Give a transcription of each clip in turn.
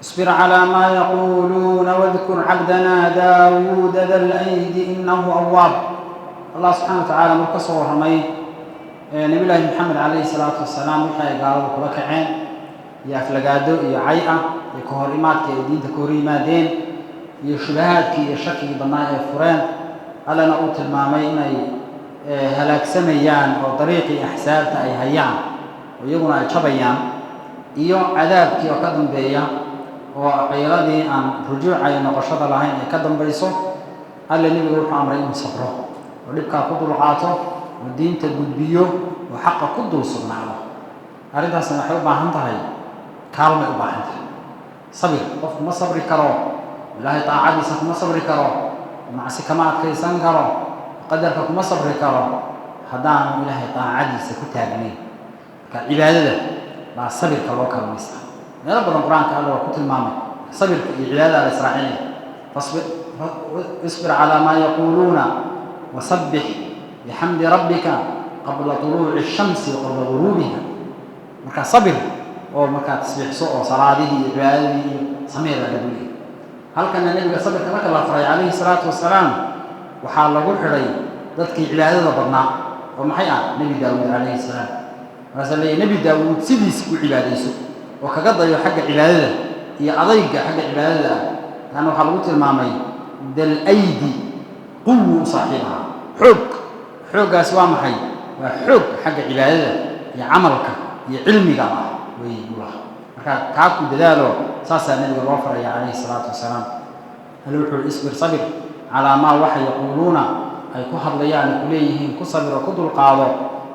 Isbir calaa maa yaquuluuna wadkur cabdanaa Daawuuda da laydi innahu awaab. Allah subxana wa tacaala maruu ka soo warramay Nebillaahi Maxamed calayhi salaatu wasalaam wixii ay gaaladu kula kaceen iyo aflagaado iyo cay ah iyo ka hor imaadkii ay diinta ka hor yimaadeen iyo shubahaadkii iyo shakigii badnaa ay fureen, Allana uu tilmaamay inay halaagsamayaan oo dariiqii axsaabta ay hayaan oo iyaguna ay jabayaan, iyo cadaabkii oo ka dambeeya oo qiiladii aan rujuuca iyo noqoshada lahayn ay ka dambayso, Alle nebiga wuxuu amray inuu sabro oo dhibkaa ku dulqaato oo diinta gudbiyo oo xaqa ku dul sugnaado. Arrintaasna waxay u baahan tahay kaalmay u baahan tahay sabir. Qofku ma sabri karo, Ilaahay taacadiisa kuma sabri karo, macsi kama adkaysan karo, qadarka kuma sabri karo haddaanu Ilaahay taacadiisa ku taagnayn. Marka cibaadada baa sabirka loo kaalmaysta. Meelo badan Qur-aanka Alla waa ku tilmaamay sabirka iyo cibaadada la israacinaya. Fasbir, isbir calaa maa yaquuluuna wasabbix bixamdi rabbika qabla tuluuci shamsi wa qabla guruubiha. Marka sabir oo markaa tasbiixso oo salaadihii iyo cibaadadii iyo samee baa lagu leeyay. Halkana nebiga sabirka marka la faray calayhi salaatu wasalaam waxaa lagu xidhay dadkii cibaadada badnaa oo maxay ah Nebi Daawuud calayhi salaam. Markaasaa leeyahy Nebi Daawuud sidiis u cibaadayso oo kaga dayo xagga cibaadada iyo adayga xagga cibaadada ah. Taana waxaa lagu tilmaamay dal aydi, quwu u saaxiib ahaa, xoog. Xooggaasi waa maxay? Waa xoog xagga cibaadada iyo camalka iyo cilmiga ah wey buu lahaa. Marka kaa ku dadaalo, saasaa nebiga loo faraya calayhi salaatu wasalaam. Alle wuxuu uhi: isbir, sabir, calaa maa waxa yaquuluuna ay ku hadlayaan ay ku leeyihiin, ku sabir oo ku dulqaado.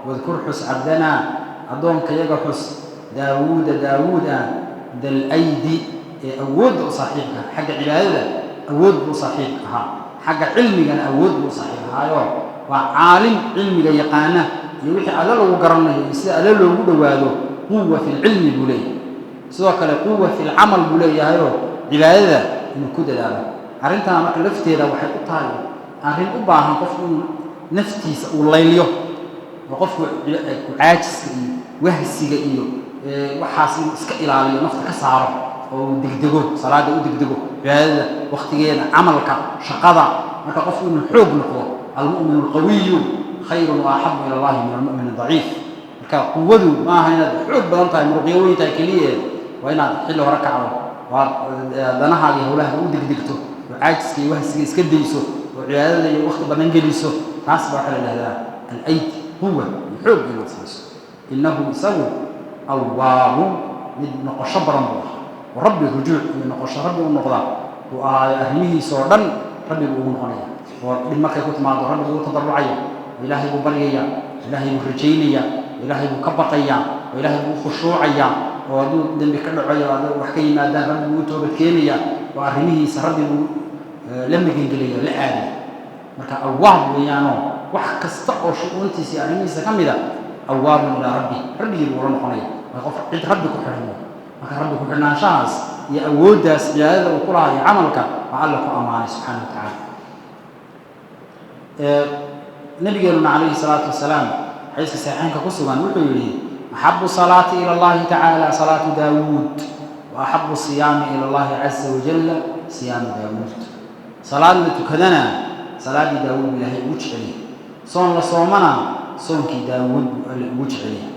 Wadkur, xus, cabdanaa, addoonka yaga xus, Daawuuda, Daawuud ah, dal aydi, ee awoodda u saaxiibka. Xagga cibaadada awood buu u saaxiibka ahaa, xagga cilmigana awood buu u saaxiib ahaayo waa caalim cilmiga yaqaana iyo wixii Alle lagu garanayo iyo sida Alle loogu dhowaado. Quwa fi lcilmi buu leeyahay, sidoo kale quwa fi lcamal buu leeyahayoo cibaadada inuu ku dadaalo. Arrintana marka lafteeda waxay u tahay arrin u baahan qofku inuu naftiisa uu layliyo oo qofku caajiska iyo wahsiga iyo waxaas inuu iska ilaaliyo, nafta ka saaro oo uu degdego salaada, u degdego cibaadada waktigeeda, camalka, shaqada. Marka qofku inuu xoog noqdo, almu'min alqawiyu khayrun wa axabu ila Allahi min almu'min adaciif. Marka quwadu ma aha inaad xoog badan tahay, muruqyo weyn tahay keliya. Waa inaad xilli hore kacdo, waad danahaaga iyo howlaha u degdegto oo caajiska iyo wahsiga iska dayso oo cibaadada iyo wakti badan geliso. Taas baa waxaa la yidhahdaa alayd, quwa iyo xoog inaad samayso. Innahu, isagu, awaabun, mid noqosho badan buu ahaa oo Rabbi rujuuc iyo noqosho Rabbi u noqda buu ahaayo. Arrimihiisa oo dhan Rabbi buu ugu noqonaya oo dhib markay ku timaado Rabbi buu u tadarrucaya, Ilaahay buu baryaya, Ilaahay buu rajaynaya, Ilaahay buu ka baqaya oo Ilaahay buu u khushuucaya, oo hadduu dembi ka dhacayo, hadduu wax ka yimaadaan, Rabbi buu u toobad keenaya oo arrimihiisa Rabbi buu la magangelaya oo la aadaya. Marka awaab weeyaanoo wax kasta oo shu'uuntiisa iyo arrimihiisa ka mida awaabun ilaa rabbi, Rabbigii buu ula noqonaya. Waa qof cid Rabbi ku xidhan. Marka Rabbi ku xidhnaanshahaas iyo awooddaas cibaadada uu ku lahaa iyo camalka waa Alla ku ammaanay subxaana wa tacaala. Nabigeenuna calayhi salaatu wasalaam xadiiska saxiixaynka ku sugan wuxuu yidhi: axabu salaati ila Allahi tacaala salaatu Daawuud, wa axabu siyaami ila Allahi caza wajalla siyaamu Daawuud. Salaad la tukadana salaaddii Daawuud buu Ilaahay ugu jeceliyay, soon la soomana soonkii Daawuud buu Alle ugu jeceliyay.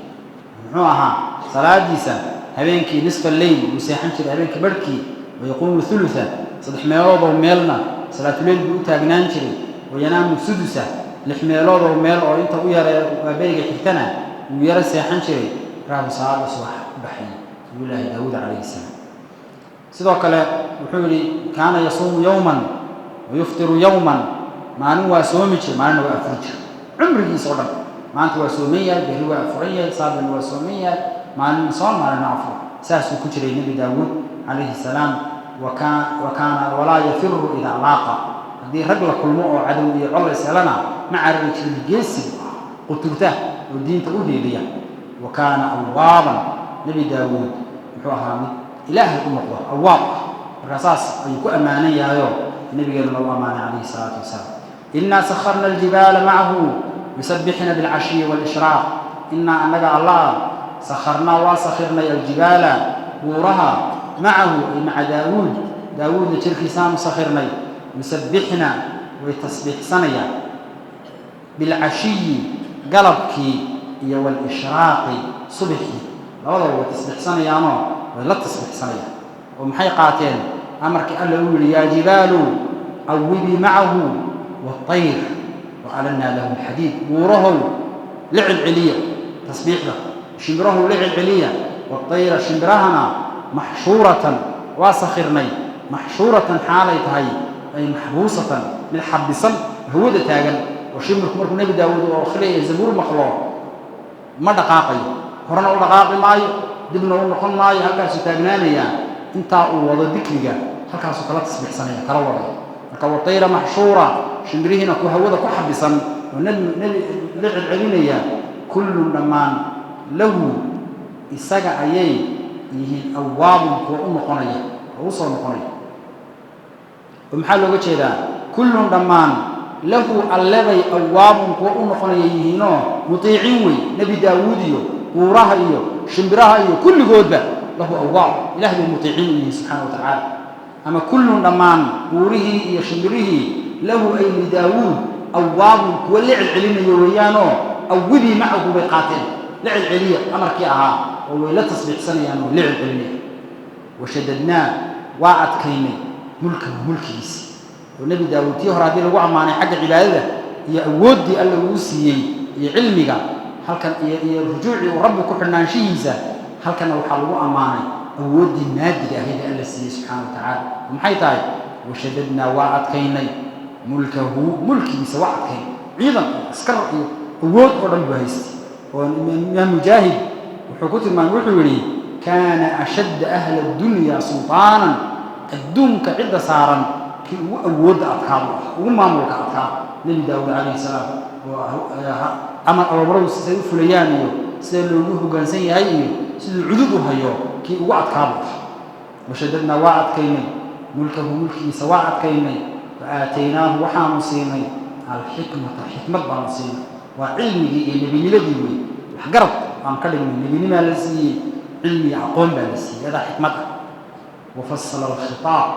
Muxuu ahaa salaadiisa? Habeenkii nisfa leyl buu seexan jiray, habeenkii barhkii, wayaquumu thulutha, saddex meeloodoo meelna salaatuleyl buu u taagnaan jiray, wayanaamu sudusa, lix meeloodoo meel oo inta u yare beriga xigtana wuu yaro seexan jiray, markaasuu salaada subax u baxayay Nabiyullaahi Daawuud calayhi salaam. Sidoo kale wuxuu yidhi: kaana yasuumu yowman wayuftiru yowman. Maalin waa soomi jir, maalinna waa afuri jir. Cumrigiisa oo dhan maanta waa sooman yahay, berri waa afuran yahay, saabina waa sooman yahay, maalin soon, maalina afur, saasuu ku jiray Nebi Daawuud calayhi salaam. Wa kaana walaa yafiru idaa laaqa. Haddii rag la kulmo oo cadow iyo colays helana ma carari jirin, geesi buu ahaa quturta oo diinta u hiiliya. Wa kaana awaaban, Nebi Daawuud muxuu ahaa? Mid Ilaahay u noqdo, awaab ah. Markaa saas ayuu ku ammaanan yahayoo nabigeenuna u ammaanay calayhi salaatu wasalaam. Innaa sakharna aljibaala macahu yusabbixna bilcashiyi waalishraaq. Innaa, annaga Allah, sakharnaa, waa sakhirnay, aljibaala, buuraha. Macahu ay maca Daawuud, Daawuudna jirkiisaanu sakhirnay. Yusabbixna, way tasbiixsanayaan, bilcashiyi, galabkii, iyo walishraaqi, subxii, labadaba way tasbiixsanayaanoo way la tasbiixsanayaan. Oo maxay qaateen? Amarkii Alla uu yihi: "Yaa jibaalu awibii macahu waatayr wa alanaa lahu alxadiid." Buurahow, la celceliya tasbiixda, shimbirahow, la celceliya. Waatayra, shimbirahana, maxshuuratan, waa sakhirnay, maxshuuratan xaalay tahay, ay maxbuusatan, mid xabisan, hawada taagan. Oo shimbirku markuu Nebi Daawuud oo akhriyaya Zabuur maqlo ma dhaqaaqayo, horena u dhaqaaqi maayo, dibna u noqon maayo, halkaasuu taagnaanayaa intaa uu wado dikriga, halkaasuu kala tasbiixsanaya, kala wadaya. Marka watayra maxshuura, shimbirihiina ku hawada ku xabisan oo nebi la celcelinaya. Kullun, dhammaan, lahu, isaga ayay yihiin, awaabun, kuwa u noqonaya oo u soo noqonaya. Oo maxaa looga jeedaa kullun dhammaan lahu allebay awaabun kuwa u noqonaya yihiinoo mutiiciin wey? Nebi Daawuud iyo buuraha iyo shimbiraha iyo kulligoodba lahu awaab, Ilaah bay mutiiciin u yihiin subxaana wa tacaala. Ama kullun, dhammaan buurihii iyo shimbirihii, lahu ay lidaawuud awaabun, kuwa la celcelinayo weeyaanoo awibii macahu bay qaateen, la celceliya amarkii ahaa, oo way la tasbiixsanayaan oo la celcelinayaan. Washadadnaa, waa adkaynay, mulkahu, mulkigiisi. Oo Nebi Daawuud tii hore haddii lagu ammaanay xagga cibaadada iyo awooddii Alla uu siiyey iyo cilmiga halkan iyo rujuucii uu Rabbi ku xidhnaanshihiisa, halkanna waxaa lagu ammaanay awooddii maadiga ahayd ee Alla siiyey subxaana wa tacaala. Maxay tahay? Washadadnaa, waa adkaynay, mulkahu, mulkigiisa waa adkaynay. Ciidan iyo askar iyo awood oo dhan buu haystay. Oo Imaam Mujaahid wuxuu ku tilmaamay, wuxuu yidhi: "Kaana ashadda ahla addunya sultaanan." Adduunka cidda saaran kii ugu awoodda adkaa buu ah, ugu maamulka adkaa Nebi Daawuud calayhi salaam. Oo amar awamaradu siday u fulayaan iyo sida loogu hoggaansan yahay iyo siduu cudud u hayo kii ugu adkaa buu ah. Washadadnaa, waa adkaynay, mulkahu, mulkigiisa waa adkaynay. Wa aataynaahu, waxaanu siinay, alxikmata, xikmad baanu siinay. Waa cilmigii iyo nebinimadii wey. Waxgarad baan ka dhignay, nebinimaa la siiyey, cilmi iyo aqoon baa la siiyey, adaa xikmad ah. Wafasala alkhitaab,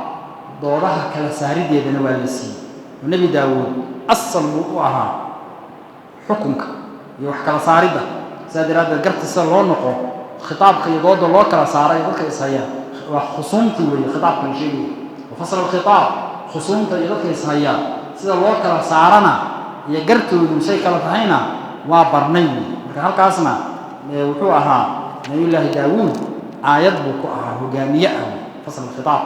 doodaha kala saarideedana waa la siiyey. Oo Nebi Daawuud asal buu u ahaa xukunka iyo wax kala saaridda. Sidaa daraaddeed garta sida loo noqo, khitaabka iyo dooda loo kala saaray dadka ishaya, waa khusuumtii weeye khitaabka la sheegaya. Wafasla alkhitaab, khusuumta iyo dadka ishaya sida loo kala saarana iyo gartoodu say kala tahayna waa barnay wey. Marka halkaasna wuxuu ahaa Nabiyullaahi Daawuud aayad buu ku ahaa, hogaamiye ah wey fasl alkhitaab.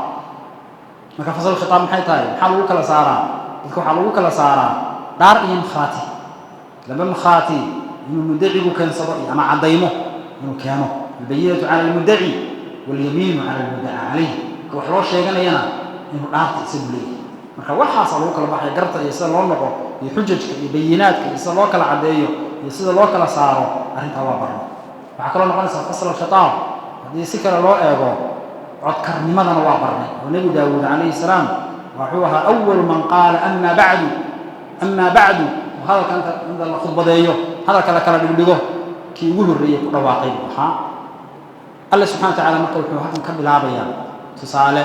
Marka fasl alkhitaab maxay tahay? Maxaa lagu kala saaraa dadka? Waxaa lagu kala saaraa dhaar iyo makhaati, laba makhaati inuu muddacigu keensado iyo ama caddaymo inuu keeno. Albayinatu cala almuddaci walyamiinu cala almuddaca calayh. Marka wax loo sheeganayana inuu dhaarta isagu leeyahay. Marka waxaasaa lagu kala baxaya garta iyo sida loo noqo iyo xujajka iyo bayinaadka iyo sida loo kala caddeeyo iyo sida loo kala saaro. Arrintaa waa barno. Waxaa kaloo noqonaysaa fasl alkhitaab haddii si kale loo eego, codkarnimadana waa barnay. Oo Nebi Daawuud calayhi salaam wuxuu ahaa awalu man qaala "ama bacdu, ama bacdu". Oo hadalka inta la khudbadeeyo, hadalka la kala dhigdhigo, kii ugu horreeyey ku dhawaaqay buu ahaa. Alle subxana wa tacala marka wuxuu halkan ka bilaabayaa tusaale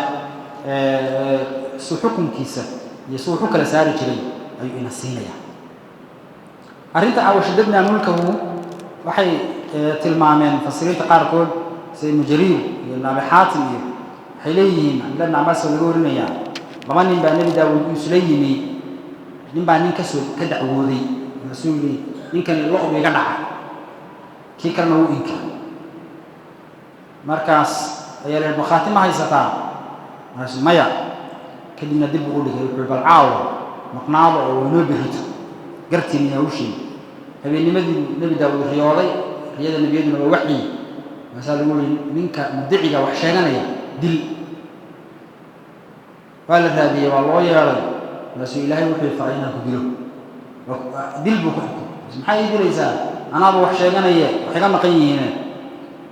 su xukunkiisa iyo su wuxu kala saari jiray ayuu ina siinayaa. Arrinta ah "washadadnaa mulkahu" waxay tilmaameen mufasiriinta qaarkood sida Ibnu Jariir iyo Ibn Abi Xaatim iyo waxay leeyihiin, Cabdillah ibn Cabbaas oo laga warinayaa, laba nin baa Nebi Daawuud uu isla yimi. Nin baa nin kasoo ka dacwooday, markaasuu yidhi: "Ninkani lo' iga dhaca." Kii kalena wuu inkiray. Markaas ayaa la yidhi: "Markhaati ma haysataa?" Markaasuu: "Maya." Kadibna dib buu u dhigay, wuxuu: "Bal caawa maqnaado oo waynoo berrito gartiinni hawshiin." Habeennimadii Nebi Daawuud riyooday, riyada nebiyaduna waa waxyi. Markaasaa lagu yihi: "Ninka muddaciga wax sheeganaya dil." Waa la raadiyey, waa loo yeedhay. Markaasuu: "Ilaahay wuxuu faray inaan ku dilo." Dil buu ku xukumay. "Maxaa ii dilaysaa? Anaaba wax sheeganaye, wax iga maqan yihiine."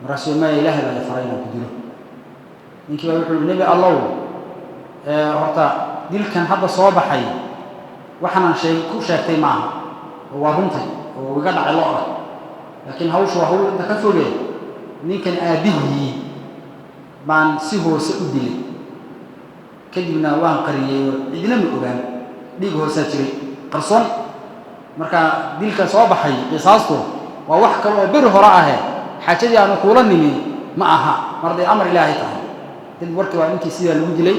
Markaasuu: "Maya, Ilaahay baa i faray inaan ku dilo." Ninkii baa wuxuu yihi: "Nebi Allow, horta dilkan hadda soo baxay waxaanaan sheeg ku sheegtay maaha, oo waa runtay oo iga dhacay lo-da, laakiin hawshu waa hawl inta ka foge. Ninkan aabbihii Baan si hoose u dilay, kadibna waan qariyey oo cidina ma ogaan. Dhiig hoosaa jiray qarsoon. Marka dilka soo baxay, qisaastu waa wax kale oo beri hore ahe, xaajadii aanu kuula nimi ma aha. Mar hadday amar Ilaahay tahay, kadib warkii waa ninkii sidaa lagu dilay,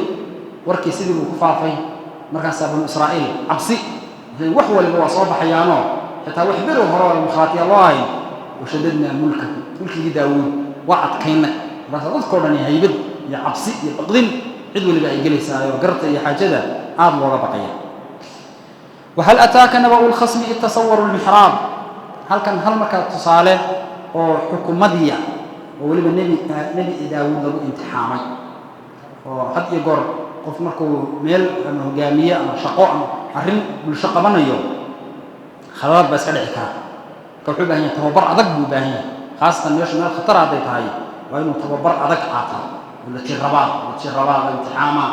warkii sidii buu ku faafay. Markaasaa Banu Israa'iil cabsi, wax waliba waa soo baxayaanoo xitaa wax beri hore oo makhaatiya loo hayn. Washadadnaa mulkahu, mulkigii Daawuud waa adkaynay. Markaasaa dadkao dhan haybad iyo cabsi iyo baqdin cid waliba ay gelaysaayoo garta iyo xaajada aada looga baqaya. Wahal ataaka naba'u lkhasmi id tasawaru lmixraab. Halkan hal markaa tusaale oo xukumadiya oo weliba Nebi Daawuud lagu imtixaamay, oo had iyo goor qof markuu meel ama hogaamiye ama shaqo ama arrin bulsho qabanayo, khaladaad baa iska dhici kara. Marka wuxuu u baahan yahay tababar adag buu u baahan yahay, khaasatan meeshu meel khatar hadday tahay, waa inuu tababar adag qaataa oo la jirrabaa, la jirrabaa, la imtixaamaa.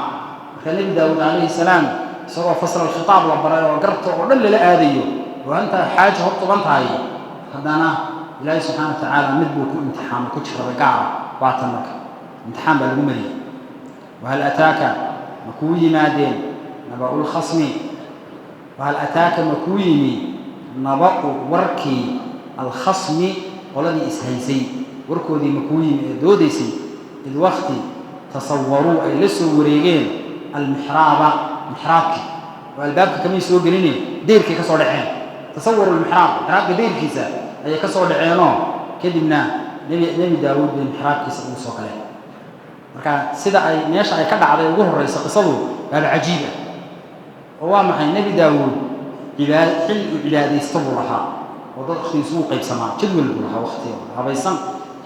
Marka Nebi Daawuud calayhi salaam, isagoo fasl alkhitaab la baray oo garta oo dhan lala aadayo oo intaa xaaja hor tuban tahay, haddana Ilaahay subxaana wa tacaala mid buu ku imtixaamay, ku jirrabay gaara. Waa tan marka imtixaan baa lagu mariyey. Wahal ataaka, ma kuu yimaadeen, naba'u lkhasmi, wahal ataaka, ma kuu yimi, naba'u, warkii, alkhasmi, qoladii ishaysay warkoodii ma kuu yimi ee doodaysay, id wakti tasawaruu, ay la soo wareegeen, almixraaba, mixraabkii, oo albaabka kamay soo geline, deyrkay ka soo dhaceen. Tasawaru lmixraab, mixraabka deyrkiisa ayay ka soo dhaceenoo kadibna Nebi Daawuud bay mixraabkiisa ugu soo galeen. Marka sida ay meesha ay ka dhacday ugu horreysa qisadu baaba cajiib ah, oo waa maxay? Nebi Daawuud xilli uu cibaadaysto buu lahaa, oo dad wakhtigiisu uu qaybsamaa, jadwal buu lahaa, wakhti habaysan,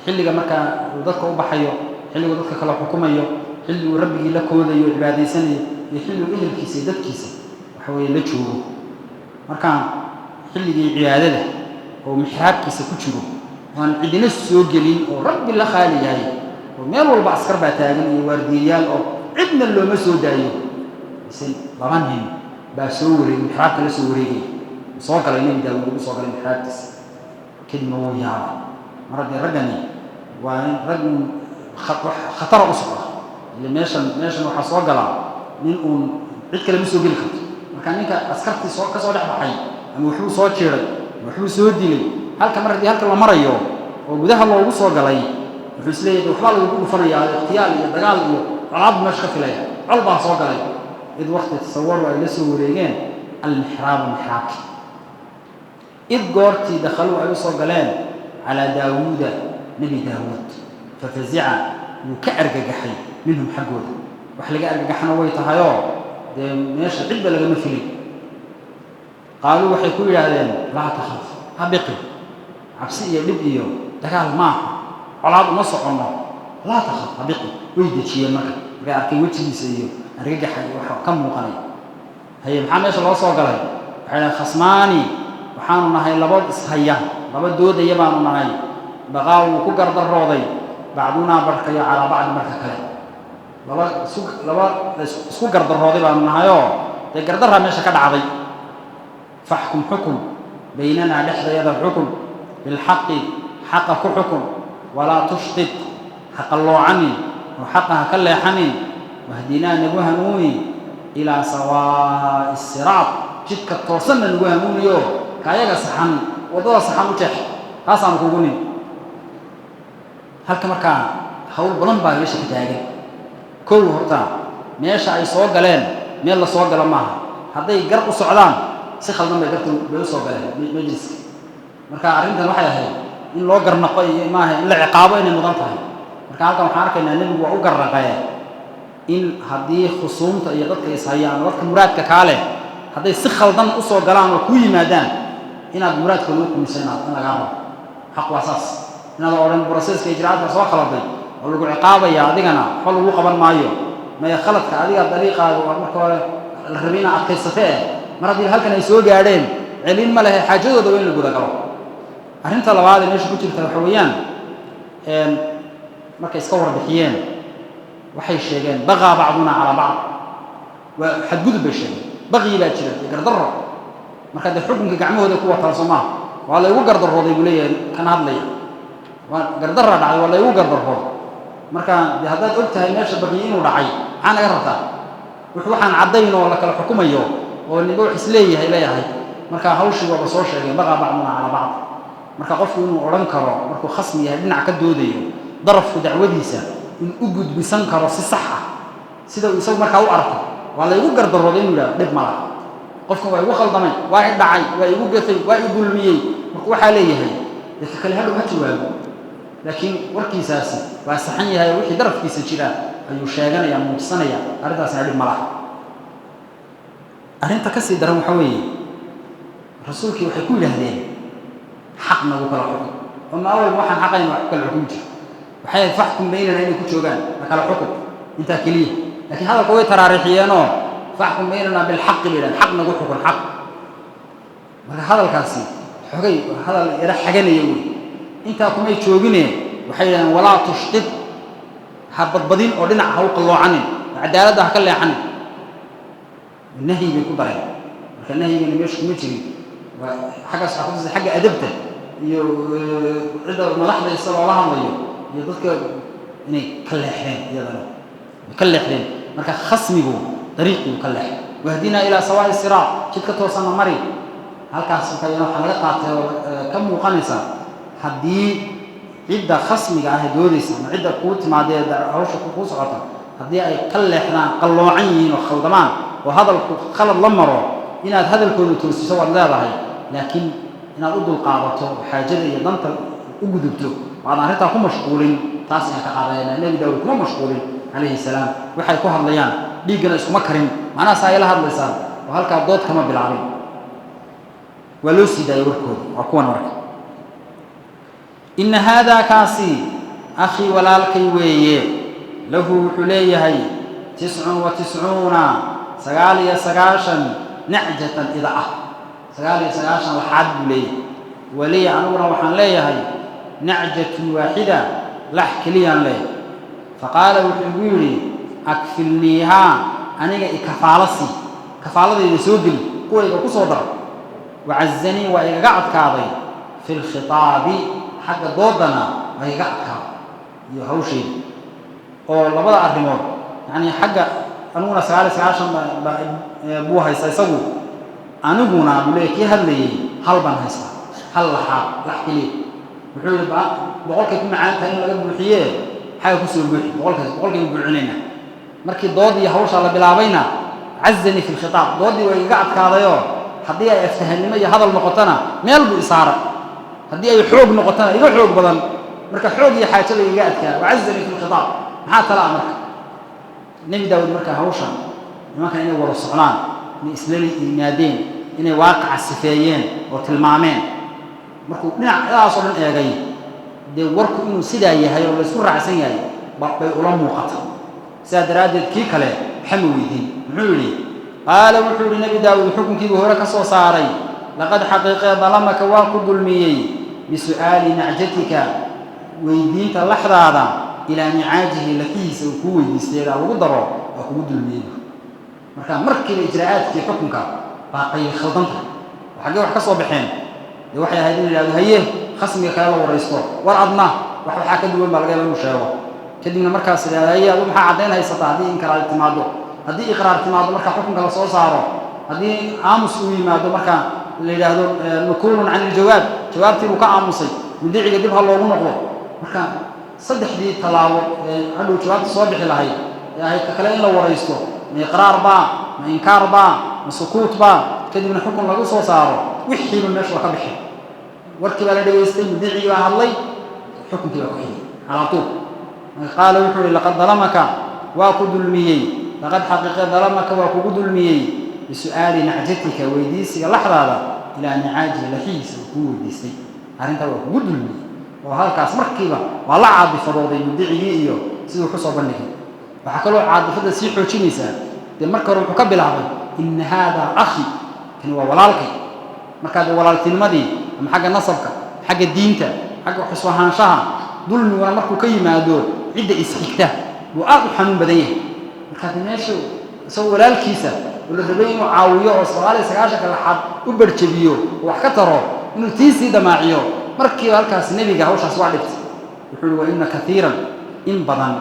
xilliga markaa uu dadka u baxayo, xilligu dadka kala xukumayo, xilli uu Rabbigii la koodayo o cibaadaysanayo, iyo xilli uu ehelkiisa iyo dadkiisa waxa weeye la joogo. Marka xilligii cibaadada oo mixraabkiisa ku jiro, oan cidina soo gelin oo Rabbi la khaali yahay, oo meel walba askar baa taagan iyo waardiyayaal oo cidna looma soo daayo, mise laba nin baa soo wareegay, mixraabka la soo wareegay, soo galay, Nebi Daawuud ugu soo galay mixraabkiisa. Kadibna wuu yaabay. Mar haddii raggani waa in rag khatara u socda, ile meeshan waxaa soo galaa nin uun cid kale ma soo geli karto. Marka ninka askartii soo ka soo dhex baxay, ama waxbuu soo jiiray ama waxbuu soo dilay halka. Mar haddii halka la marayo oo gudaha loogu soo galay, wuxuu is leeyahay waxbaa lagugu dhufanayaa, ikhtiyaal iyo dagaal iyo colaad buu meesha ka filaya, col baa soo galay. Id wakti tasawaru, ay la soo wareegeen, almixraabu, mixraabki, id goortii dakhaluu, ay u soo galeen, calaa Daawuuda, Nebi Daawuud, fafazica, wuu ka argagaxay, minhum, xaggooda. Wax laga argagaxna way tahayoo dee meesha cidba lagama filin. Qaaluu, waxay ku yidhaahdeen, laa takhaf, ha biqin, cabsi iyo dhib iyo dagaal maaha, colaad uma soconno, laa takhaf, ha biqin. Way dejiyeen marka markay arkay wejigiisa iyo argagaxa iyo waxa ka muuqanaya. Haye, maxaa meesha loo soo galay? Waxay dhahen, khasmaani, waxaanu nahay laba ishaya, laba doodaya baanu nahay, baqaa, wuu ku gardarooday, bacdunaa, barhkayo, calaa bacdi, marka kale. Laba isu laba isku gardarooday baanu nahayoo dee gardarraa meesha ka dhacday. Faxkum, xukun, baynanaa, dhexdayada xukun, bilxaqi, xaqa ku xukun, walaa tushqid, ha qalloocanin oo xaqa ha ka leexanin, wahdinaa, nagu hanuuni, ilaa sawaa'i siraad, jidka toosanna nagu hanuuniyo, kaayaga saxan, waddada saxan u jeex, taasaanu kugu nin. Halka markaa hawl badan baa meesha ka taagan. Kow, horta meesha ay soo galeen meel la soo galo maaha. Hadday gar u socdaan, si khaldan bay garta bay u soo galeen majliska. Marka arrintan waxay ahayd in loo garnaqo iyo maaha in la ciqaabo inay mudan tahay. Marka halkan waxaan arkaynaa Nebigu waa u garnaqee in haddii khusuumta iyo dadka ishaya ama dadka muraadka kaa leh hadday si khaldan u soo galaan oo kuu yimaadaan, inaad muraadkooda u kumiso, inaad in lagaa rabo xaq waa saas, inaad odhan processka ijraa'aadka soo khaladay oo lagu ciqaabaya, adigana waxba lagu qaban maayo. Maya, khaladka adiga dariiqaaga waa marka hore la rabay inaad adkaysatee. Mar haddii halkan ay soo gaadheen, celin ma lehe, xaajadooda waa in la gudagalo. Arrinta labaad ee meesha ku jirta waxa weeyaan, markay iska warbixiyeen, waxay sheegeen baqaa bacduna calaa bacd, waa xadgudub bay sheegeen, baqyi baa jira iyo gardarro. Marka dee xukunka gacmahooda ku wataan soo maaha, waa laygu gardarrooday buu leeyahay kan hadlaya, waa gardarra dhacday, waa laygu gardarrooday. Marka dee haddaad og tahay meesha baqiyi inuu dhacay, maxaa naga rabtaa? Waxaan caddayn oo la kala xukumayo oo ninba wax isleeyahay leeyahay. Marka hawshii waaba soo sheegay, baqaa bacduna calaa bacd. Marka qofku inuu odhan karo markuu khasmi yahay, dhinac ka doodayo, darafku dacwadiisa in u gudbisan karo si sax ah sida uu isagu markaa u arko. Waa la igu gardarooday inuu yidhahdo dhib ma laha, qofkan waa igu khaldamay, waa i dhacay, waa igu gafay, waa i dulmiyey. Marka waxaa leeyahay dadka kale hadhow ha jawaabo, laakiin warkiisaasi waa saxan yahay oo wixii darafkiisa jira ayuu sheeganaya, muujsanaya, arrintaasina dhib ma laha. Arrinta ka sii daran waxaa weeye, rasuulkii waxay ku yidhaahdeen xaq nagu kala xukun. Oo ma awalba waxaan xaqayn wax ku kala xukumi jiro? Waxay ahayd faxkum baynana inay ku joogaan, na kala xukun intaa keliya. Laakiin hadalka way taraariixiyeenoo faxkum baynana bilxaqi bay yidhahdeen, xaq nagu xukun, xaq. Marka hadalkaasi xogay hadal yaro xaganaya wey. Intaa kumay joogine, waxay yidhahdeen walaa tushqid, ha badbadin oo dhinac ha u qalloocanin, cadaaladda ha ka leexanin. Nahyi bay ku dareen. Marka nahyigana meesha kuma jirin. Waa xaggaas waxaa kutusay xagga adabta iyo cidda madaxda isa loola hadlayo iyo dadka inay ka leexdeen, iyadana ka leexdeen. Marka khasmigu dariiqii ka leexday, wahdinaa ilaa sawaa'i siraat, jidka toosanna mari. Halkaas marka iyana waxaa laga qaatay oo ka muuqanaysa, haddii cidda khasmiga ah ee doodaysa ama cidda kuu timaadee hawsha kuu socota haddii ay ka leexdaan, qalloocan yihiin oo khaldamaan oo hadalku khalad la maro, inaad hadalkooda toosiso waad leedahay, laakiin inaad u dulqaadato oo xaajada iyo danta u gudubto oo aadan arrintaa ku mashquulin, taas ayaan ka qaadanayna. Nebi Daawud kuma mashquulin calayhi salaam waxay ku hadlayaan, dhiiggana iskuma karin, macnahaas ay la hadlaysaan oo halkaa dood kama bilaabin. Waa loo sii daayay warkooda, waa kuwan. Marka ina haadaa kaasi akhii, walaalkay weeye. Lahu, wuxuu leeyahay, 99, 99, nacjatan, ida ah, 99 laxaad buu leeyahay. Waliya, aniguna waxaan leeyahay, nacjatun waaxida, lax keliyaan leeyahay. Faqaala, wuxuu igu yidhi, akfilniihaa, aniga i kafaalo sii, kafaaladayda soo geli, kuwayga ku soo dar. Wacazanii, waa igaga adkaaday, fi lkhitaabi, xagga doodana waa igaga adkaaday iyo hawshayda. Oo labada arrimood, yacni xagga aniguna 99 buu haysta isagu, aniguna buu leeyahy kii hadlayey hal baan haystaa, hal laxaad, lax keliya. Wuxuu yidhi boqolkay ku macaan tahay in laga buuxiye, xagga kusoo buuxi boqolkaas, boqolkaynu buuxinaynaa. Markii dood iyo hawshaa la bilaabayna, cazanii fi lkhitaab, dooddii waa igaga adkaadayoo haddii ay aftahannimo iyo hadal noqotona meel buu isaaray, haddii ay xoog noqotona iga xoog badan. Marka xoog iyo xaajada igaga adkaa, wacazanii fi lkhitaab. Maxaa tala ah marka Nebi Daawud? Marka hawshan nimankan inay wada socdaan, inay isla yimaadeen, inay waaqaca sifeeyeen oo tilmaameen, markuu dhinacyadaas oo dhan eegay, dee warku inuu sidaa yahay oo laysku raacsan yahay bay ula muuqata. Sidaa daraaddeed kii kale waxa ma weydiin. Muxuu yidhi? Qaala, wuxuu yidhi Nebi Daawuud, xukunkiibuu hore ka soo saaray, laqad, xaqiiqee, dalamaka, waa ku dulmiyey, bisu'aali nacjatika, weydiinta laxdaada, ilaa nicaajihi, laxihiisa uu kuu weydiistay ilaa lagu daro, waa kugu dulmiyey. Marka markiiba ijraa'aadkii xukunka baa qayl khaldan tahay oo xaggee wax ka soo baxeen. Dee waxay ahayd in la yidhahdo haye, khasmiga kale la waraysto, war adna wax waxaa ka duwan baa laga yaaba inuu sheego. Kadibna markaas idhahda haye, adu maxaa caddayn haysataa? Haddii inkiraar timaado, haddii iqraar timaado, marka xukunka la soo saaro. Haddii aamus uu yimaado, marka la yidhaahdo nukuulun can iljawaab, jawaabtii buu ka aamusay, mudiciga dib ha loogu noqdo. Marka saddexdii tallaabo ee hadhow jawaabta soo bixi lahayd ee ahayd ka kale in la waraysto, ma iqraar baa, ma inkaar baa, ma sukuut baa, kadibna xukun lagu soo saaro, wixiiba meesha waa ka bixi. Warkii baa la dhegaystay, mudicigii baa hadlay, xukunkii baa ku xigay calaa tuul. Marka qaala, wuxuu yihi, laqad dalamaka, waa ku dulmiyey, laqad, xaqiiqe, dalamaka, waa kugu dulmiyey, bisu'aali nacjatika, weydiisiga laxdaada, ilaa nicaajihi, laxihiisa uu kuu weydiistay, arrintaa waa kugu dulmiyey. Oo halkaas markiiba waa la caadifadooday mudicigii iyo siduu ku soo bandhigay. Waxaa kaloo caadifadda sii xoojinaysaa, dee marka hore wuxuu ka bilaabay ina haadaa akhi, kani waa walaalkay. Markaa dee walaaltinimadii ama xagga nasabka, xagga diinta, xagga xuslahaanshaha, dulmiguna markuu ka yimaado cidda isxigta buu aad u xanuun badan yahay. Markaa dee meeshu isagoo walaalkiisa oo la rabay inuu caawiyo oo 99-ka laxaad u barjabiyo oo wax ka taro, inuu tii sii damaaciyo markiiba halkaas nebiga hawshaas waa dhibtay. Wuxuu uhi wa ina kaiiran In badan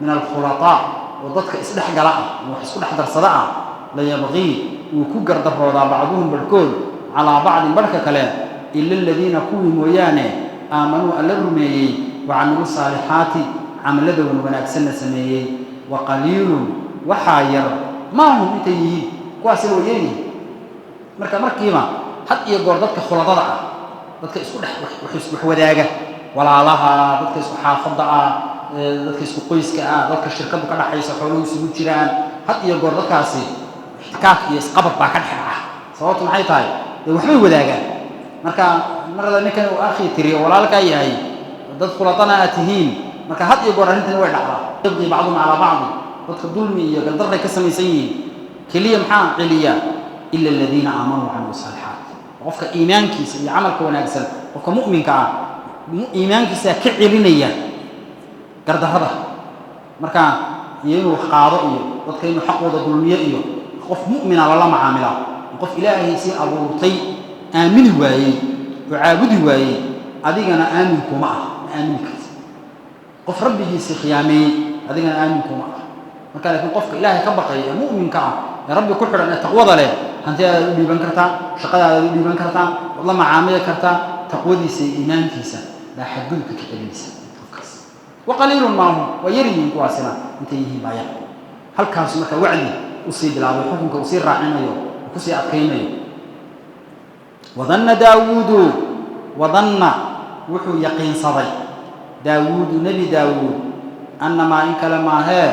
min alkhulataa oo dadka isdhexgala ah oo wax isku dhex darsada ah, layabqii wuu ku gardaroodaa bacduhum barhkood calaa bacdin barhka kale, ila aladiina kuwii mooyaane aamanuu alla rumeeyey, wa camilu saalixaati camalada wan wanaagsanna sameeyey. Wa qaliilun waxaa yar maa hum intay yihiin, kuwaasina way yaryihiin. Marka markiiba had iyo goor dadka khuladada ah, dadka isku dhex wax wadaaga, walaalaha, dadka isku xaafadda ah, dadka isku qoyska ah, dadka shirkadu ka dhaxaysa, xooluhu isugu jiraan, had iyo goor dadkaasi ixtikaak iyo isqabad baa ka dhex dhaca. Sababtu maxay tahay? Dee waxbay wadaagaan. Marka marada ninkan uu akhi tiri oo walaalkaa yahay, dad khuladana aad tihiin, marka had iyo goor arrintani way dhacdaa. Yabqii bacduhum calaa bacdi, dadka dulmi iyo gardarray ka samaysan yihiin. Keliya maxaa celiya? Ila aladiina aamanuu wacamilu saalixaat. Qofka iimaankiisa iyo camalka wanaagsan, qofka mu'minka ah iimaankiisaa ka celinaya gardarrada, marka iyo inuu wax qaado iyo dadka inuu xaqooda dulmiyo. Iyo qof mu'mina lala macaamilaa, qof Ilaahay sii abuurtay aamini waayey oo caabudi waayey, adigana aamin kuma ah, ma aamini karti. Qof rabbigiisii khiyaameeyey adigana aamin kuma ah. Marka laakiin qofka Ilaahay ka baqaya ee mu'minka ah ee Rabbi ku xidhan ee taqwada leh, hantidaadaad u dhiiban kartaa, shaqadaadaad u dhiiban kartaa, waad la macaamili kartaa. Taqwadiisa iyo iimaankiisa baa xadgudubka ka celinaysa qofkaas. Wa qaliilun maa hum, waa yar yihiin kuwaasina, intay yihiin baa yar. Halkaasu marka wacdi usii bilaabay, xukunka uu sii raacinayo uu kusii adkaynayo. Wadanna Daawuudu, wadanna wuxuu yaqiinsaday Daawuudu, Nebi Daawuud, annamaa in kale maahee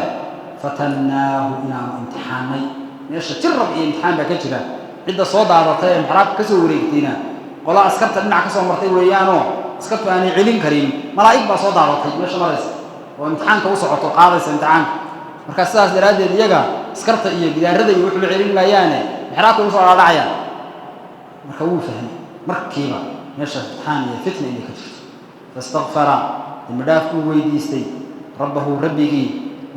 fatannaahu inaanu imtixaanay. Meesha jirab iyo imtixaan baa ka jira. Cidda soo daadatay ee muxraabka ka soo wareegtayna qolo askarta dhinac ka soo martay weeyaanoo askartu aanay celin karin. Malaa'ig baa soo daadatay meesha maraysa oo imtixaanka u socoto, qaadaysa imtixaanka. Marka sidaas daraaddeed iyaga askarta iyo gidaarada iyo wuxuba celin maayaane, mixraabka usoo dhaadhacayaan. Marka wuu fahmay markiiba meesha imtixaan iyo fitna inay ka jirto. Fastakfara, dembidhaaf uu weydiistay rabbahu rabbigii,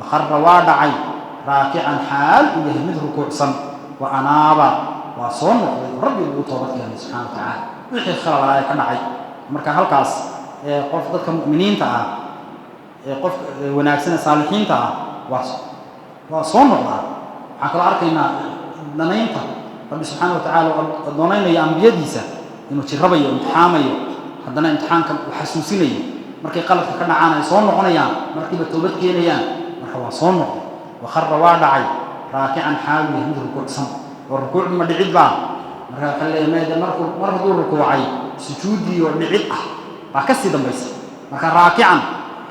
wakhara waa dhacay raakican xaal uu yahay mid rukuucsan, wa anaaba waa soo noqday oo Rabbi buu u toobad keenay subxana wa tacaala wixii khalalaa ee ka dhacay. Marka halkaas qof dadka mu'miniinta ah ee qofka wanaagsan ee saalixiinta ah waa soo noqdaa. Waxaan kaloo arkaynaa danaynta Rabbi subxaana wa tacaala doonaynayo ambiyadiisa, inuu jirabayo, imtixaamayo, haddana imtixaanka uu xasuusinayo. Markay qaladka ka dhacaan ay soo noqonayaan, markiiba toobad keenayaan. Marka waa soo noqday. Wakhara waa dhacay raakican xaalu yahay mid rukuucsan. Oo rukuucdu ma dhicid baa? Marka waxaa leeyahay maya, markuu mar hadduu rukuucay sujuuddii oo dhicid ah baa ka sii dambaysa. Marka raakican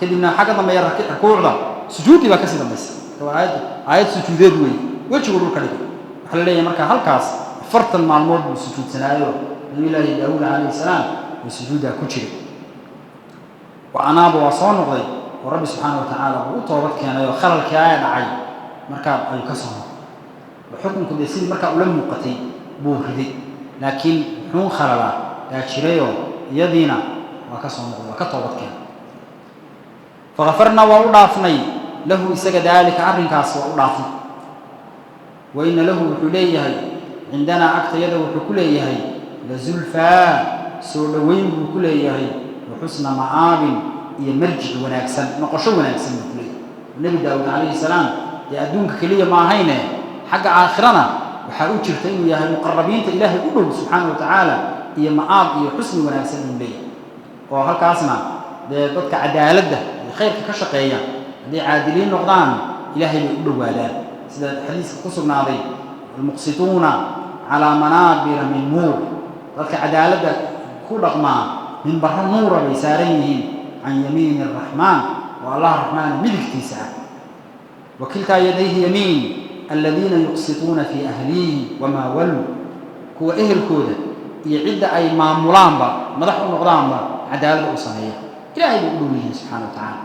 kadibna waxaa ka dambeeya rukuucda, sujuuddii baa ka sii dambaysa. Waa aayad sujuudeed weeye. Wejigu dhulka dhigay waxaa la leeyahay. Marka halkaas 40 maalmood buu sujuudsanaayo Nabiyullaahi Daawuud calayhi salaam oo sujuuddaa ku jiray. Wa anaaba waa soo noqday oo Rabbi subxaana wa tacaala buu u toobad keenay oo khalalkii aya dhacay markaa ayuu ka soo noqday. Xukunku dee sidii markaa ula muuqatay buu riday, laakiin muxuu khalalaa yaa jirayoo iyadiina waa ka soo noqday, waa ka toobad keenay. Fakafarnaa waa u dhaafnay lahu isaga daalika arrinkaas waa u dhaafnay. Wa ina lahu wuxuu leeyahay cindanaa agtayada wuxuu ku leeyahay lazulfaa soo dhoweyn buu ku leeyahay, wa xusna ma'aabin iyo marjic wanaagsan, noqosho wanaagsan buu ku leeyahay. Nebi Daawuud calayhi salaam dee adduunka keliya ma ahayne, xagga aakhirana waxaa u jirta inuu yahay muqarabiinta Ilaahay u dhow subxaana wa tacaala, iyo ma'aab iyo xusni wanaagsan inuu leeyahay. Oo halkaasna dee dadka cadaaladda iyo khayrka ka shaqeeya hadday caadiliin noqdaan, Ilaahay bay u dhowaadaan, sida xadiiska ku sugnaaday: almuqsituuna calaa manaabira min nuur. Dadka cadaaladda ku dhaqmaa minbaro nuura bay saaran yihiin, can yamiini araxmaan oo Allah raxmaana midigtiisa ah, wa kiltaa yadayhi yamiin, aladiina yuqsituuna fii ahlihim wamaa waluu, kuwa ehelkooda iyo cidda ay maamulaanba, madax u noqdaanba, cadaaladda u sameeya, Ilahay bay u dhow yihiin subxana wa tacaala.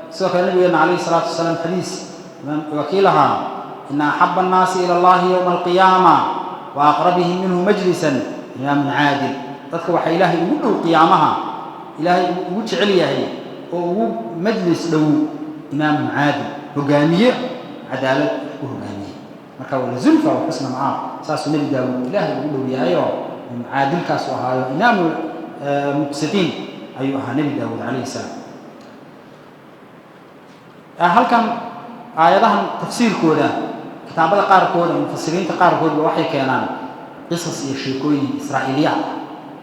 Sidoo kale nabigeena calayhi salaatu wasalaam xadiis waa kii lahaa: ina axaba annaasi ila Allahi yowma alqiyaama wa aqrabihim minhu majlisan imaamun caadil. Dadka waxaa Ilaahay ugu dhow qiyaamaha, Ilaahay ugu jecel yahay oo ugu majlis dhow imaamun caadil, hogaamiye cadaalad ku hogaamiye. Marka waa zulfa wa xusna macaab, saasuu Nebi Daawuud Ilaahay ugu dhow yahayoo caadilkaasu ahaayo, imaamu muqsitiin. Ayuu ahaa Nebi Daawuud calayhi salaam. Halkan aayadahan tafsiirkooda kitaabada qaarkood ama mufasiriinta qaarkoodba waxay keenaan qisas iyo sheekooyin Israa'iiliyaad ah,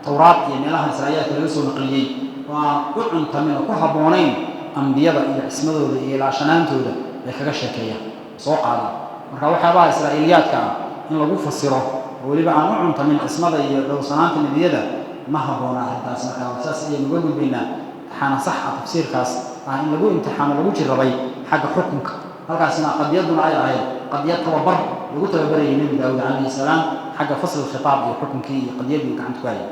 Towraad iyo meelaha Israa'iiliyaadka laga soo naqliyey, oo aan u cuntamin oo ku habboonayn ambiyada iyo cismadooda iyo ilaashanaantooda bay kaga sheekeeyaan, soo qaadaan. Marka waxyaabaha Israa'iiliyaadka ah in lagu fasiro oo weliba aan u cuntamin cismada iyo dhowrsanaanta nebiyada ma habboona arrintaas. Marka saas ayaynu uga gudbaynaa. Waxaana sax ah tafsiirkaas ah in lagu imtixaamo, lagu jirrabay xagga xukunka, halkaasna qadiyaduna ay ahayd qadiyad tababar lagu tababarayay Nebi Daawuud calayhi salaam xagga fasl khitaab iyo xukunkii iyo qadiyaddii gacanta ku hayay.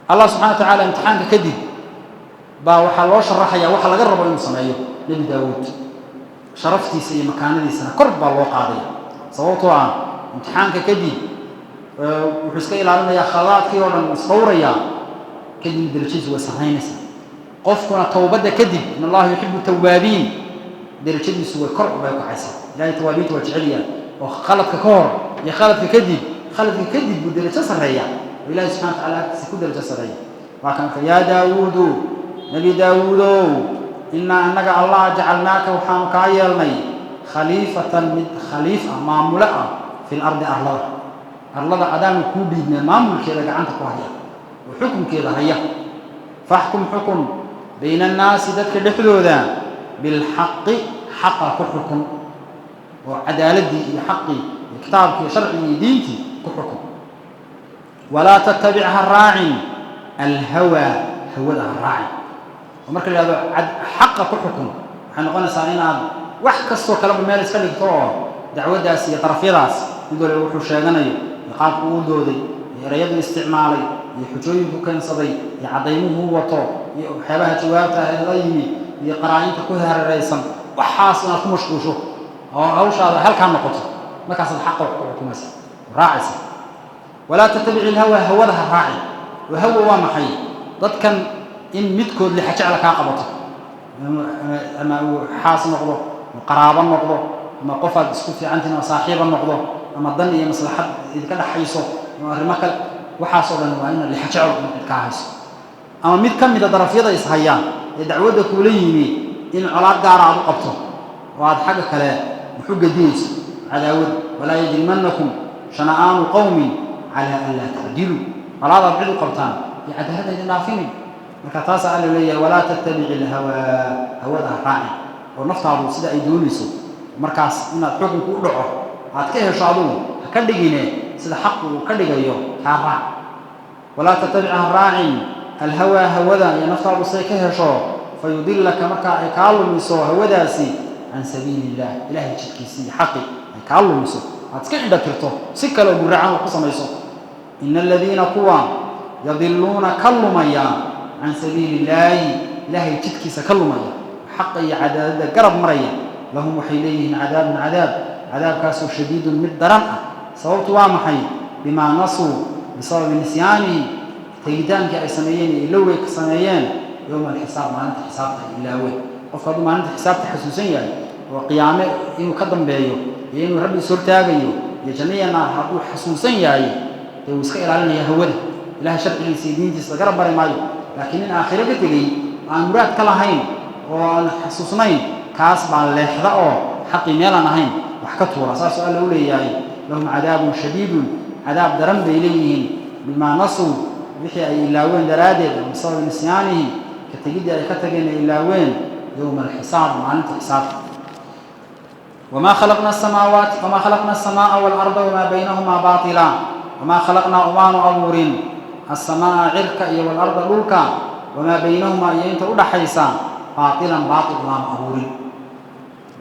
Allah subxana wa tacaala imtixaanka kadib baa waxaa loo sharaxayaa waxa laga rabo inuu sameeyo Nebi Daawuud. Sharaftiisa iyo makaanadiisana kor baa loo qaadaya, sababtoo ah imtixaanka kadib wuxuu iska ilaalinayaa khaladaadkii oo dhan, isdhowrayaa, kadibna derajadiisu way sarraynaysaa. Qofkuna towbadda kadib, in Allaha yuxibu tawaabiin, derajadiisu way kor bay kacaysaa. Ilahay tawaabiinta waa jecelyaha, oo khaladka ka hor iyo khaladka kadib, khaladka kadib buu derajo sarreeya oo Ilahi subxana wa tacala agtiisa ku derajo sarreeya. Waa kan marka: yaa Daawuudu, Nebi Daawuudow, innaa annaga Allah jacalnaaka waxaanu kaa yeelnay khaliifatan, mid khaliif ah, maamule ah, fi lardi, arlada. Arlada adaanu kuu dhiibnay maamulkeeda, gacanta ku haya oo xukunkeeda haya. Faxkum, xukun, bayna annaasi, dadka dhexdooda, bilxaqi, xaqa ku xukun, oo cadaaladdii iyo xaqii iyo kitaabkii iyo sharcigii iyo diintii ku xukun. Walaa tattabic, ha raacin, alhawaa, hawada ha raacin. Oo marka la yihahdo xaqa ku xukun, waxay noqonaysaa inaad wax kastoo kaleba meel iska dhigto, oo dacwaddaas iyo darafyadaas mid waliba wuxuu sheeganayo iyo qaabku uu dooday iyo erayadu isticmaalay iyo xujooyinku keensaday iyo caddaymuhu wato iyo waxyaabaha jawaabta ah ee la yimi iyo qaraa-inta ku hareeraysan, waxaas inaad ku mashquusho oo hawshaada halkaa noqoto, markaasaad xaqa wax ku xukumaysa, raacaysa. Walaa tattabic ilhawa, hawada ha raacin. Oo hawa waa maxay? Dadkan in midkood lixa jecla kaa qabato, ama uu xaas noqdo, ama qaraabo noqdo, ama qofaad isku fiicantihin ama saaxiiba noqdo, ama dan iyo maslaxad idinka dhaxayso, ama arrimo kale, waxaasoo dhan waa ina lixa jeclo in cid kaa hayso, ama mid ka mida darafyada ishaya ee dacwadda kuula yimi in colaad gaara aad u qabto oo aad xagga kale muxu gedinayso cadaawad. Walaa yajrimannakum shana'aanu qowmin calaa an laa tacdiluu. Colaadaad cid u qabtaan iyo cadaaladda idin dhaafinin. Marka taasaa Alla leeyahay: walaa tattabici ilhawaa, hawada ha raacin, oo naftaadu sida ay doonayso markaas inaad xukunku u dhaco aad ka hesho adugu ha ka dhigine, sida xaqu uu ka dhigayo kaa raac. Walaa tattabic, ha raacin, alhawaa, hawada iyo naftaadu siday ka hesho, fayudilaka, markaa ay kaa lumiso hawadaasi, can sabiili illah, Ilahay jidkiisii iyo xaqi ay kaa lumiso, aad iska indha tirto, si kale oo guracan wax ku samayso. Ina aladiina, kuwa, yadiluuna, ka lumaya, can sabiili illaahi, Ilaahay jidkiisa ka lumaya, xaqa iyo cadaaladda garab maraya, lahum, waxay leeyihiin, cadaabun, cadaab, cadaabkaasoo shadiidun, mid daran ah. Sababtu waa maxay? Bimaa nasuu, bisababi nisyaanihim, tegitaankii ay sameeyeen iyo ilowgay ka sameeyeen, yowma alxisaab, maalinta xisaabta ay ilaaween. Qofku hadduu maalinta xisaabta xasuusan yahay oo qiyaame inuu ka dambeeyo iyo inuu Rabbi is hortaagayo iyo janniya naar hadduu xasuusan yahay, dee wuu iska ilaalinaya hawada, Ilahay sharcigiisa iyo diintiisa garab mari maayo. Laakiin nin aakhiro ka tegey, aan muraad ka lahayn oo aan xasuusnayn, kaas baa leexda oo xaqii meelaan ahayn wax ka tuura. Saasuu Alla u leeyahay: lahum cadaabun shadiidun, cadaab daran bay leeyihiin, bimaa nasuu, wixii ay ilaaween daraaddeed, oo bisababi nisyaanihim, ka tegiddii ay ka tageen ay ilaaween, yowma alxisaab, maalinta xisaabta. Wamaa khalaqna asamaawaati, wamaa khalaqna asamaaa waalarda wamaa baynahumaa baatila. Wamaa khalaqnaa, umaanu abuurin, asamaaa, cirka, iyo waalarda, dhulka, wamaa baynahumaa, iyo inta u dhaxaysa, baatilan, baatil umaanu abuurin.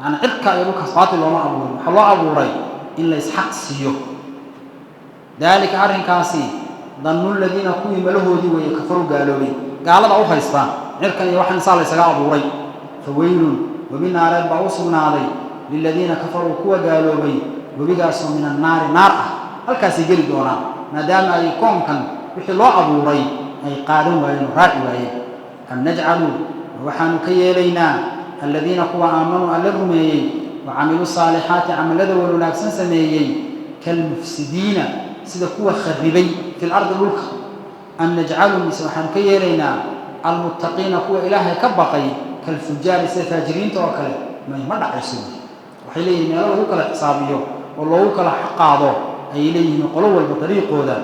Macnaa cirka iyo dhulkaas baatil looma abuurin, waxaa loo abuuray in la isxaq siiyo. Daalika, arrinkaasi, dannu ladiina, kuwii malahoodii weeye, kafaruu, gaaloobay, gaalada u haysta cirkan iyo waxan isaa la ysaga abuuray. Fa weylun, webi naareed baa u sugnaaday, liladiina kafaruu, kuwa gaaloobay, webigaasoo min annaari, naar ah. Halkaasay geli doonaan maadaama ay koonkan wixii loo abuuray ay qaadan waayeen oo raaci waayeen. Am najcalu, waxaanu ka yeelaynaa, aladiina, kuwa, aamanuu, Alla rumeeyey, wa camiluu saalixaati, camallada wan wanaagsan sameeyey, kalmufsidiina, sida kuwa kharibay, fi lardi, dhulka? Am najcalu, mise waxaanu ka yeelaynaa Almuttaqiina, kuwa Ilaahay ka baqay, kalfujaari, sida faajiriinta oo kale? May, ma dhacayso. Waxay leeyihin meelo lagu kala xisaabiyo oo loogu kala qaado ayay leeyihiin, qolo walba dariiqooda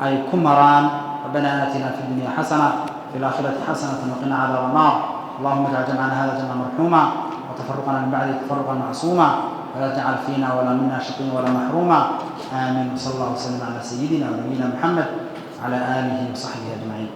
ay ku maraan. ربنا آتنا في الدنيا حسنة، في الآخرة حسنة، وقنا عذاب النار. اللهم اجعل جمعنا هذا جمعا مرحوما، وتفرقنا من بعده تفرقا معصوما، ولا تجعل فينا ولا منا شقيا ولا محروما. آمين. وصلى الله وسلم على سيدنا ونبينا محمد، على آله وصحبه أجمعين.